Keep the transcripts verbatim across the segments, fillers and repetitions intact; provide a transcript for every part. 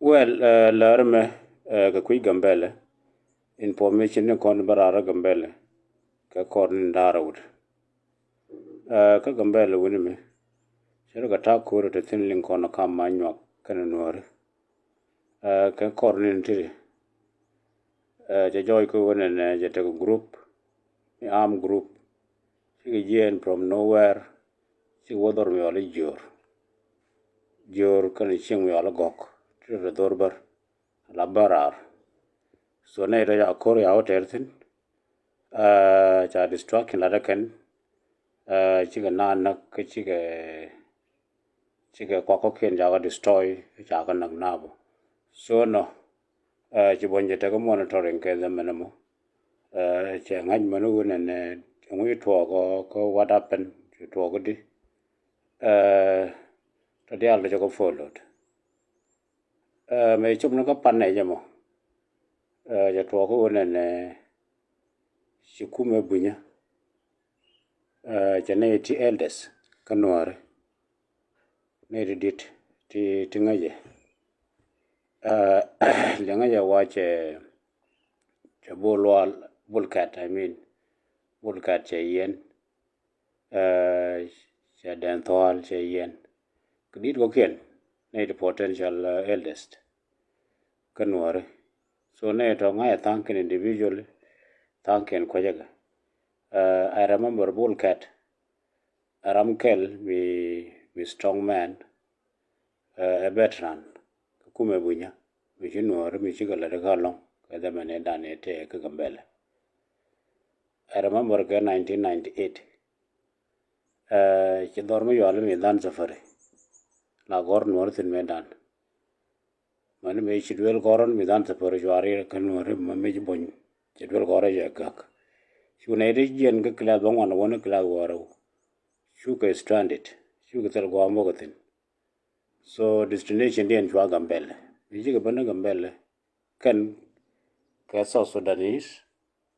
Well, lär mɛ kɛ kui̱ Gambɛlɛ, information ni kɔn bä raar Gambɛlɛ kɛ kɔr ni da̱rä wut. Kä Gambɛlɛ wuni mɛ cɛ rɔ kɛ ta̱a̱ ko̱rɛ te thi̱n liŋ kɔn kam ma nyuak kɛnɛ nuɔ̱ɔ̱ri. Kɛ kɔr ni ti cɛ jɔɔc kä wunɛ nɛ jɛ tekɛ group ni arm group. Cikɛ jiɛɛn from nowhere. Cikɛ wä dhɔr mi yɔl i̱ jiöör, jiöör kɛnɛ cieŋ mi yɔl i̱ gɔ̱k ti rɔ dhɔr bär la bär raar. So nɛ itɔ ca ko̱r ya wä tɛr thi̱n. Ca distraction latdä kɛn. Cikɛ naan näk kä cikɛ cikɛ kuak kɔ̱kiɛn ca kɛ destroy, ca kɛ näk naap. So nɔ ci buɔ̱ny jɛ tekɛ monitoring kɛ dhɛ mɛnɛ mɔ. Cɛ ŋa̱c mɛn wun ɛn ɛŋu ci tuɔɔk kä what happened, ci tuɔɔk di. Tɔ diaal tɔ cɛ kɛ followed. Mëë cop ni kä pan nɛ jɛ mɔ cɛ tuɔɔk kä wun ɛn ci kumɛ bunyä. Cɛ nɛy ti elders kä nuɔ̱ɔ̱ri, nɛy ti dit ti ti ŋäcɛ. Liɛŋä jɛ wa cɛ cɛ bul wal bul kɛt, I mean bul kɛt cɛ yiɛn. Cɛ dɛn thual cɛ yiɛn. Kɛ dit kɔkiɛn nɛy ti potential eldest kä nuɔ̱ɔ̱ri. So nɛy tɔ ŋa̱cɛ tha̱a̱ŋkiɛn individually, tha̱a̱ŋkiɛn kuecäkɛ. I remember bul kɛt ɛ ram kɛl mi mi strong man. Ɛ veteran kä kumɛ bunyä mi ci nuɔ̱ɔ̱ri mi cikɛ lät kä lɔ̱ŋ kɛ dhɛmɛn ɛ dan ɛ tëë kä Gambɛlɛ. I remember kɛ nineteen ninety eight. Ci dhɔr mi yual mi dhan safari la gɔr nuɔr thin mi dan. Mani mi ci duel gɔrɔn mi dhan safari cuari kä nuɔr ma mi ci bony ci duel gɔrɔ jɛ gak. Cu nɛ ti jiɛn kä class bä ŋuan wä ni class wä rɛw. Cukɛ stranded, cukɛ thil guam bä kä thin. So destination diɛn cua Gambɛlɛ mi cikɛ bä ni Gambɛlɛ. Kɛn kɛ South Sudanese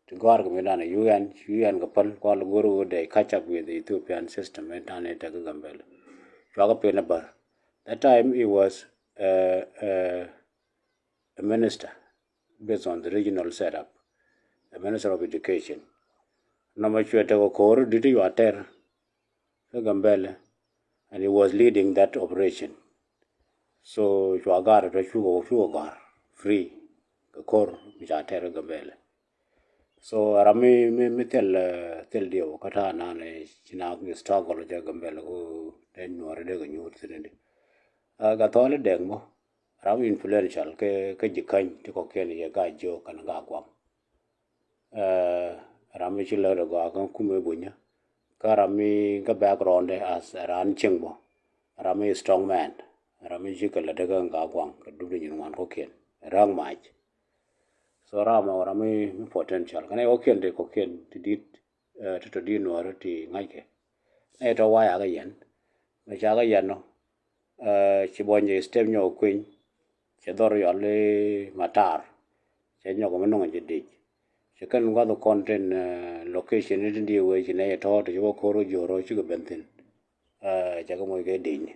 ti gɔ̱a̱r kɛ mi dan ɛ U N, U N kɛ päl kual go̱r wä dee catch up with the Ethiopian system mi dan ɛ tek kä Gambɛlɛ. Cua kɛ pen ɛ bär. That time he was a, a, a minister based on the regional setup, a minister of education. Nɔmɔ cuɛ tek ɛ ko̱r dit yua tɛr kä Gambɛlɛ, and he was leading that operation. So cua gar tɔ cukɛ cukɛ gar free kɛ ko̱r mi ca tɛr kä Gambɛlɛ. So ram mi mi mi thil thil diɛw kä ta̱a̱ nan ci na struggle jɛ Gambɛlɛ ko dee nyuɔri dee kɛ nyuur thin di. Gat thɔɔli dɛŋ bä ram influential kä kä Jikäny ti kɔkiɛn yɛ Gaa Jiök kɛn Gaa Guam. Ram mi ci lät ɛ gɔaa kä kumɛ bunyä. Kä ram mi kä background as ran cieŋ bä. Ram mi strong man. Ram mi ci kɛ lät kä Gaa Guam kɛ dup di nyin ŋuan kɔkiɛn räk mac. So ram ɔ ram mi mi potential kɛn ɛ kɔkiɛn ti kɔkiɛn ti dit ti tɔ dit nuɔri ti ŋa̱ckɛ. Nɛ tɔ waya kä yɛn mɛ ca kä yɛn nɔ. Ci buɔ̱ny jɛ step nyɔk kueny. Cɛ dhɔr yɔl i̱ matar. Cɛ nyɔk mi nuŋ jɛ dic. Cɛ kɛn guath kɔn tin location ni tin di wee ci nɛ yɛ tɔ̱ ti ci wä ko̱r wä jiöör wä cikɛ ben thin. Cɛ kɛ moc kɛ dic ni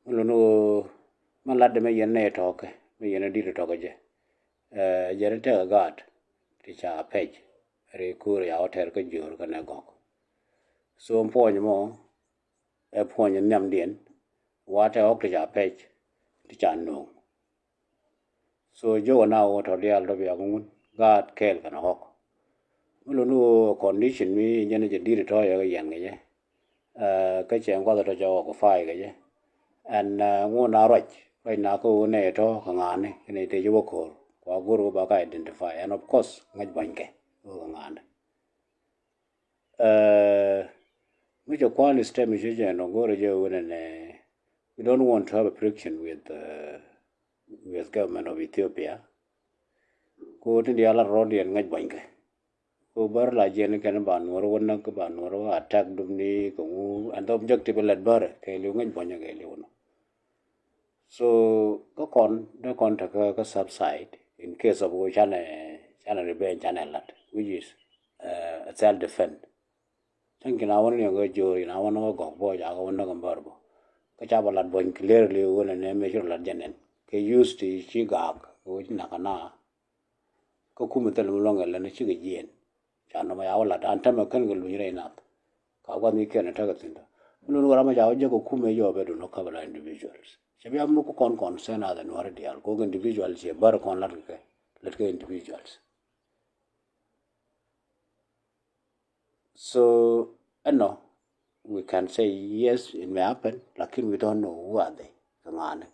mi lun wä ma lat dɛ mɛ yɛn nɛ yɛ tɔ̱ kɛ mɛ yɛn dit tɔ̱ kɛ jɛ. Jɛ ri tɛk gaat ti ca pɛc ri ko̱r ya wä tɛr kä jiöör kɛ nɛ gɔk. So puɔ̱ny mɔ ɛ puɔ̱ny nhiamdiɛn. Wa tɛ ɣɔk ti ca pɛc ti ca no̱o̱ŋ. So jiök ɛ na ɣöö tɔ̱ diaal tɔ̱ bia ŋun gaat kɛɛl kɛn ɣɔk. Mi luni ɣöö condition mi jɛn jɛ di̱t tɔ̱ yɛ kɛ yɛn kɛ jɛ. Kä cɛ ŋuath tɔ̱ cɛ ɣɔk kɛ fay kɛ jɛ. Ɛn ŋun na ruac ruac na kä ɣöö nɛ tɔ̱ kɛ ŋa̱a̱ni kɛn tëë ci wä ko̱r kua go̱r ɣöö ba ka identify, and of course ŋäc buanykɛ ɣöö kɛ ŋa̱a̱ni. Mi cɛ kuan step mi cɛ jɛ nɔ go̱rɛ jɛ wen ɛnɛ. We don't want to have a friction with uh, with government of Ethiopia. Ko tin diaal a rɔɔd yɛn ŋäc buanykɛ. Ko bär la jiɛn kɛn ba nuɔr wä näk ba nuɔr wä attack dum ni kɛ ŋu, and the objective lɛt bär kɛ liw ŋäc buanyä kɛ liw nɔ. So kä kɔn dee kɔn te kä kä subside in case of wä canɛ canɛ revenge canɛ lat, which is uh, a self defense. Thank you na wani ni kä jori na wani kä gɔk bɔ ja kä wani kä bär bɔ. Kä ca ba lat buɔny clearly wani ne me cur lat jɛn ɛn. kɛ use ti ci gaak kɛ wec nak na. Kä kumɛ thil mi luɔ̱ŋ kɛ lɛn cikɛ jiɛn. Ca nɔmɔ ya wä lat an tämɛ kän kɛ luny rɛy nath. Ka guath mi kiɛn tekɛ thi̱n tɔ mi lun wä ram ca wä jek kɛ kumɛ jɔɔpɛ dun wä käp la individuals. Cɛ bia muk kɔn concern ath ɛ nuɔ̱ri diaal kok individual ciɛ bär kɔn lat kɛ kɛ lät kɛ individuals. So ɛnɔ, we can say yes, it may happen, lakin we don't know who are they. Kɛ ŋa̱a̱ni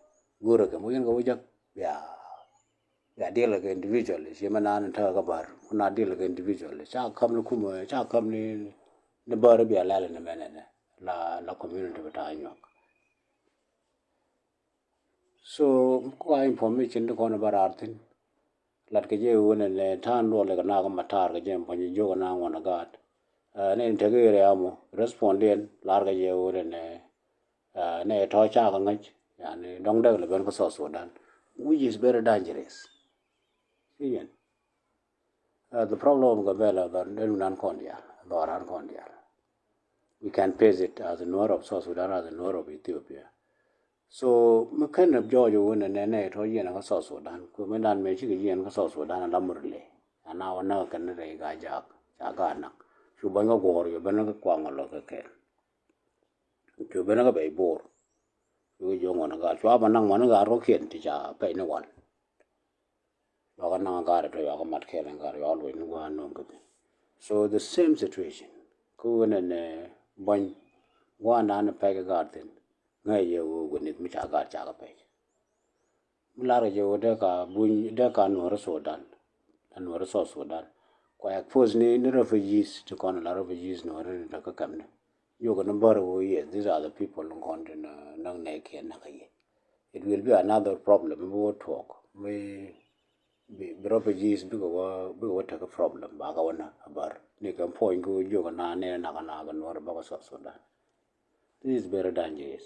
go̱rɛ kɛ moc in kɛ wä jäk bia bia deal kɛ individual. Ci mɛ naan in tekɛ kɛ bär ku na deal kɛ individual ca käm ni kumɛ ca käm ni ni bär bia lɛl ni mɛnɛ ni la la community bi ta̱a̱ nyuak. So kua information ti kɔn bä raar thi̱n. Lat kɛ jɛ ɣöö nɛnɛ ta̱a̱n duɔl kɛ naak ma ta̱a̱r kɛ jɛ puɔ̱ny jiök kɛ naak ŋuɔ̱n a gaat. Nɛ in tek area mɔ respond in lar kɛ jɛ ɣöö nɛnɛ nɛ tɔ̱ ca kɛ ŋäc yani dɔ̱ŋ dɛk lɛ ben kä South Sudan, which is very dangerous. Ci yɛn. The problem of Gambela dhɔr den nan kɔn dial dhɔr an kɔn dial. We can face it as a Nuer of South Sudan, as a Nuer of Ethiopia. So mi kɛn ɛ jɔɔc ɛ wun ɛ nɛ nɛ tɔ yiɛn kä South Sudan ku mi dan mɛ cikɛ yiɛn kä South Sudan ɛ lamur le. Ana wä näk kɛn rɛy ga jak ca ga nak cu bäny kä guɔr yɔ ben kä kuaŋ ɛ lɔ kɛ kɛn. Cu ben kä bɛy bor cu jɔŋ wä ni gal cua bä nak mɔni gal rɔ kiɛn ti ca pɛy ni wal. Yuakä naŋ a ga̱a̱r tɔ yuakä mat kɛɛl in ga̱a̱r yuakä luɔc ni gua̱a̱r no̱o̱ŋ kä thi̱n. So the same situation kä ɣöö nɛnɛ buɔ̱ny gua̱a̱r naan ni pɛc kä ga̱a̱r thi̱n. Ŋäc yɛ ɣöö gua̱nith mi ca ga̱a̱r ca kä pɛc. Mi lar kɛ jɛ ɣöö dee ka buny dee ka nuɔ̱ɔ̱ri Sudan. A nuɔ̱ɔ̱ri South Sudan kua expose ni ni refugees ti kɔn la refugees nuɔ̱ɔ̱ri ni dee kä kɛmni. Yokɛ ni bär ɣöö yes, these are the people in kɔn ti näk nɛɛkiɛn näk kä yɛ. It will be another problem mi bi wä tuɔɔk mi bi refugees bikɛ wä bikɛ wä tekɛ problem bakɛ wä na a bär ni kɛ puɔ̱ny kɛ wä jiök na ni nak na kɛ nuɔr bakɛ South Sudan. This is very dangerous.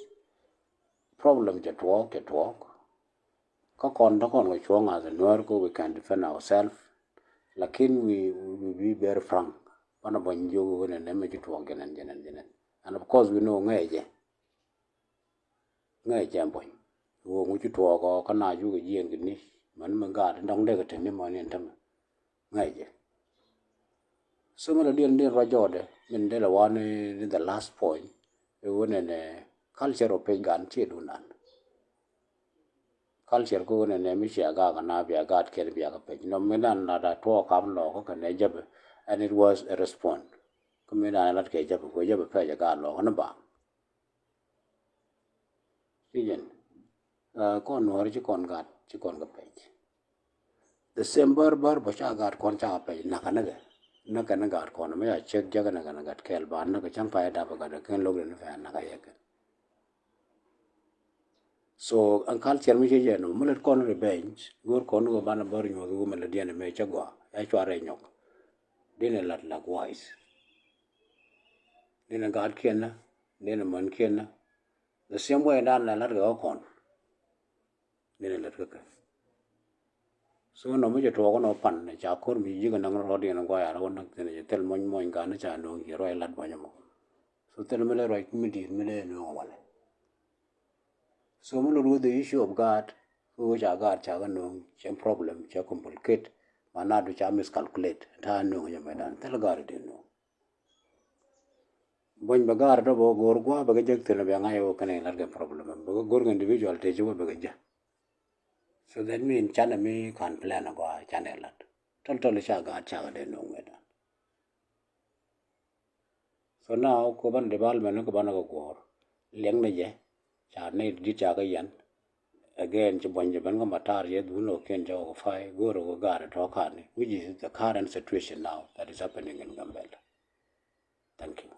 Problem cɛ tuɔɔk cɛ tuɔɔk. Kä kɔn te kɔn kɛ cuɔ̱ŋ as a nuɔr kɛ we can defend ourselves. Lakin we we be very frank. Banɛ buɔ̱ny jiök wä nɛ nɛ mɛ ci tuɔɔk jɛnɛn jɛnɛn jɛnɛn. And of course we know ŋɛɛ jɛ. Ŋäc cɛ buɔ̱ny ɣöö ŋu ci tuɔɔk ɔ kä na cukɛ jiɛɛn kɛ ni män mi gaat dɔ̱ŋ dee kɛ te ni män in tämɛ. Ŋäc cɛ. So mi lɔ diɛn diɛn ruac jɔɔdɛ min dee lɛ wan ni the last point. Ɛ ɣöö nɛnɛ culture ɔ pec gan ciɛ dunan. Culture kä ɣöö nɛnɛ mi cia gaak kɛ na bia gaat kɛn bia kɛ pec nɔm mi dan la da tuɔɔk kam lɔɔk kä kɛn ɛ jäpɛ. And it was a response kä mi dan lat kɛ jäpɛ kɛ jäpɛ pɛc ɛ gaat lɔɔk kä ni baaŋ. Ci jɛn kɔn nuɔ̱ɔ̱ri ci kɔn gat ci kɔn kɛ pɛc. The same bär bär bä ca gat kɔn ca kɛ pɛc nakä ni kɛ nakä ni gat kɔn mi ca cek jek nakä ni gat kɛɛl ba nakä cäŋ pay dap gat kɛn lo̱k den pay nakä yɛ kɛn. So ɛn culture mi ci jɛn mi lät kɔn revenge go̱o̱r kɔn kɛ banɛ bär nyuɔth wumɛ lät diɛn mɛ cä gɔaa ɛ cuarɛ nyɔk. Dinɛ lat likewise. Dinɛ gat kiɛn na dinɛ män kiɛn na. The same way dan la lat kɛ kä kɔn. Ni ni lät kä kɛ. So nɔ mi jɛ tuɔɔk nɔ pan ni ca ko̱r mi ji̱ kɛ naŋ rɔɔd yɛn guay a rɔɔd naŋ thin jɛ thil mɔny mɔny ka ni ca no̱o̱ŋ ji̱ ruac lat buɔ̱ny mɔ. So thil mi lɛ ruac mi di̱i̱t mi lɛ no̱o̱ŋ walɛ. So mi lot with the issue of God, kä ɣöö ca God ca kɛ no̱o̱ŋ cɛ problem cɛ complicate. Ma na du ca miscalculate ta no̱o̱ŋ jɛ mɛ dan thil God dee no̱o̱ŋ. Buɔ̱ny bɛ gaar dɔ bɛ go̱o̱r gua̱a̱ bɛ kɛ jek thilɛ bɛ ŋa̱c wä kɛnɛ lat kɛ problem bɛ kɛ go̱o̱r kɛ individual tëë ci wä bɛ kɛ jek. So that mean canɛ mi kan plan a gua̱a̱ canɛ lat tɔl tɔl ca gaat ca kɛ dee no̱o̱ŋ mɛ dan. So now kɛ banɛ development ni kɛ banɛ kɛ guɔ̱ɔ̱r liɛŋ ni jɛ. Ca ni dit ca kɛ yɛn. Again ci buɔ̱ny jɛ ben kä matar yɛ dhun lɔ kiɛn ca kɛ fay go̱o̱r kɛ gaar tɔ kan ni which is the current situation now that is happening in Gambela. Thank you.